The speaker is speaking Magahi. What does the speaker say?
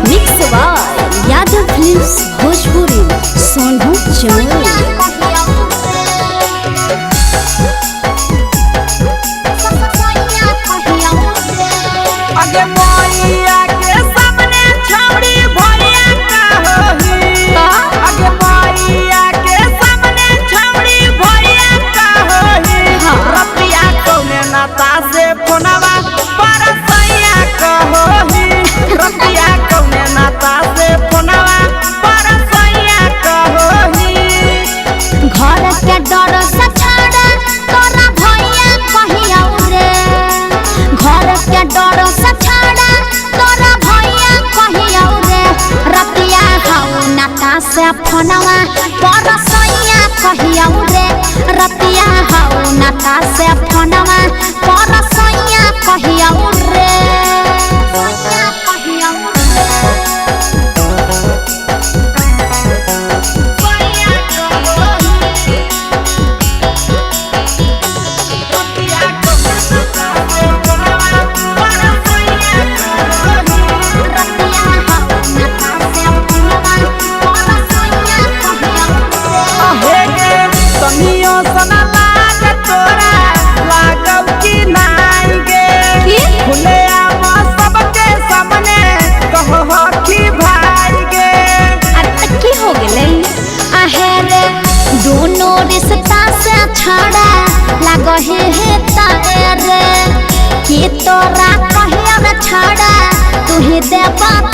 Mix by Yadav films Bhojpuri Sonu Jamui. अगे मैया के सामने छौड़ी भैया का होही। अगे मैया के सामने छौड़ी भैया का होही। रतिया कौने नाता से फोनवा पर सैया का होही। रतिया कौने नाता से फोनवा पर सैया का होही। घर के डर से छाड़ा तोरा भैया कहिया रे। घर के डर से छाड़ा तोरा भैया कहिया रे। रतिया हौ नाता से फोनवा पर सैया कहिया रे। रतिया हौ नाता से फोनवा पर सैया कहिया रे। कहिया सैया का होही। रतिया कौने नाता से फोनवा पर सैया का होही। रतिया हौ नाता से फोनवा पर सैया कहिया रे। अहे गे तनियो सना लाज तोरा लागौ कि नाइ गे। की? खुले आम सबके सामने कहो कि भाई गे। अरे त की हो गेलै? आहे रे दोनों रिश्ता से छाड़ा लागहे हे तारे रे। की तोरा कहिया रे छाड़ा तू ही दे बता